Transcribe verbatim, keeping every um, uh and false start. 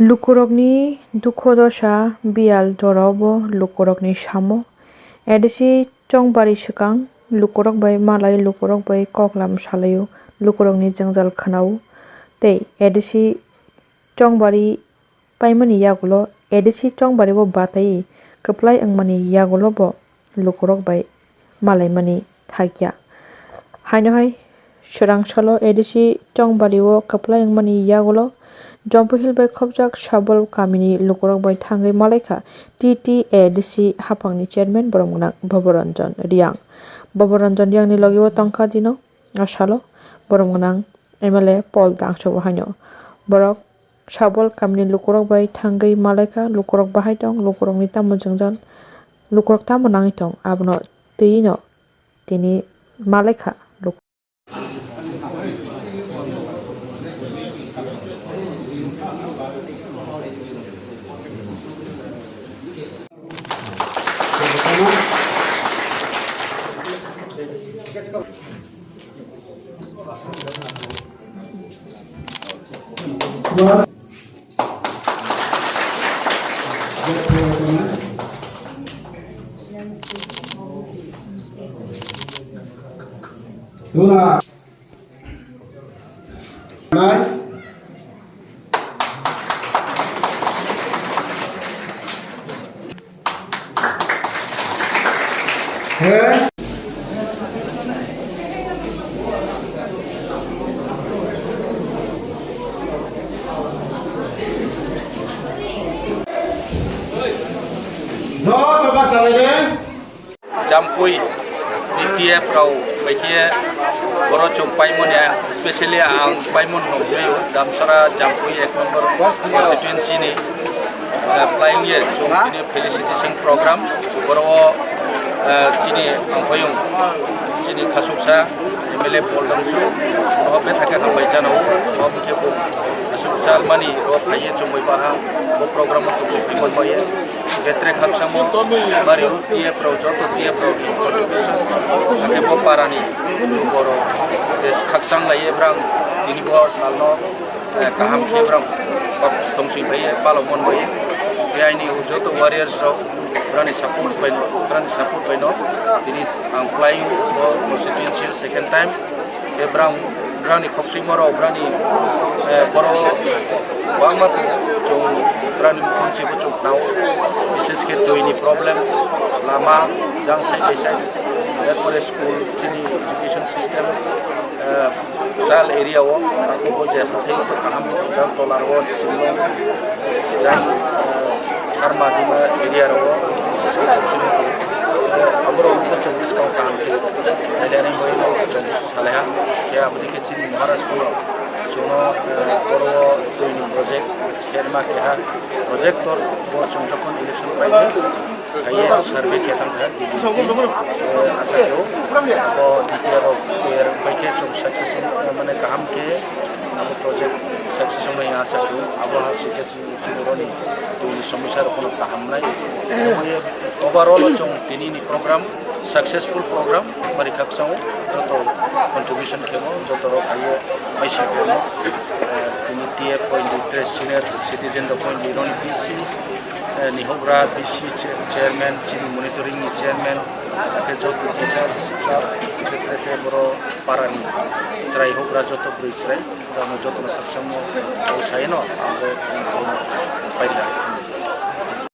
Lukurokni dukho dosa biyal jora bo lukurokni samo. A D C Chongbari swkang lukurok bai malai, lukurok bai koklam salaio, lukurokni jwngjal khwnao. Tei A D C Chongbari paimani yagulo A D C Chongbari bo bataiwi kwplai wngmani yagulo bo lukurok bai malaimani thakya. Haino hai swrang salo A D C Chongbari o kwplai wngmani yagulo Jompu Hill bai khopjak Sabol kamini lukurok bai thangwi malaikha T T A D C haphangni chairman borok gwnang Bhabaranjan Riyang. Bhabaranjan Riyangni logi o tongkha dino a salo borok gwnang M L A Paul Dangso bo haino. Borok Sabol kamini lukurok bai thangwi malaikha, lukurok bahai tong, lukurokni tamo jwngjal, lukurok tamo nangwi tong, abono twi'-no tini malaikha. Jampui ni T F rok bai khe boro chwng paimoni, especially ang paimoni no hwnwi o Damsara Jampui ek number constituency ni, eh, flying ye chwng tini felicitation program boro o, eh, chini ang phaiyung chini khasuksa M L A Paul Dangso no bethake hambai jana o, omo khe bo khasuksa mani ro phaiye chwng bai baha bo program o tubswi phimon baye. Betre khakchangma bari o T F rok, joto T F rok ni contribution, hakhe bo para ni borok je khakchang lai e brang tini bo salno, eh, kaham khe brang bak tong sing bai palok mon bai. Tei aini joto warriors rok brani support bai no, brani support bai no tini ang flying bo constituency second time. Tei brang, brani khokchwima rok, brani, eh, borok kwbangma chwng brani mungsi bo chwng khnao, bises khe twi ni problem, lama, jang sai bai sai, erpore school, chini education system, eh, rural area o, arphubo je hathai kaham, jang tola o, Shillong, jang, eh, Harma Dima area rok o, bises khe khokchwima, eh, aborok bo chwng bwskang kaham khe, nailaini bo chwng. Salaiha khe aboni khe chini Maharaj phano chwngno, eh, oro twi ni project khe rwma keha projector bo chwng jokhon election paikha, kaiye survey khe thangkha, eh, asa khe o abo D P R rok twi rwng pai khe chwng success wng mane kaham khe abo project success wng mani asa khe o abo ha si khe. Chini boroni twi ni somosya rok phano kaham nai. Omo ye overall o chwng tini ni program successful program bari khakchang o joto contribution khemo joto rok hai o maisi khemo, eh, tini T F point three senior citizen rok point three roni B C, eh, ni hobra B C chair-, chairman chini monitoring ni chairman, hakhe joto teachers, sir, hakhe khe boro para ni chwrai hobra joto bwrwi chwrai. Rokno jotono khakchangma o saino ang bo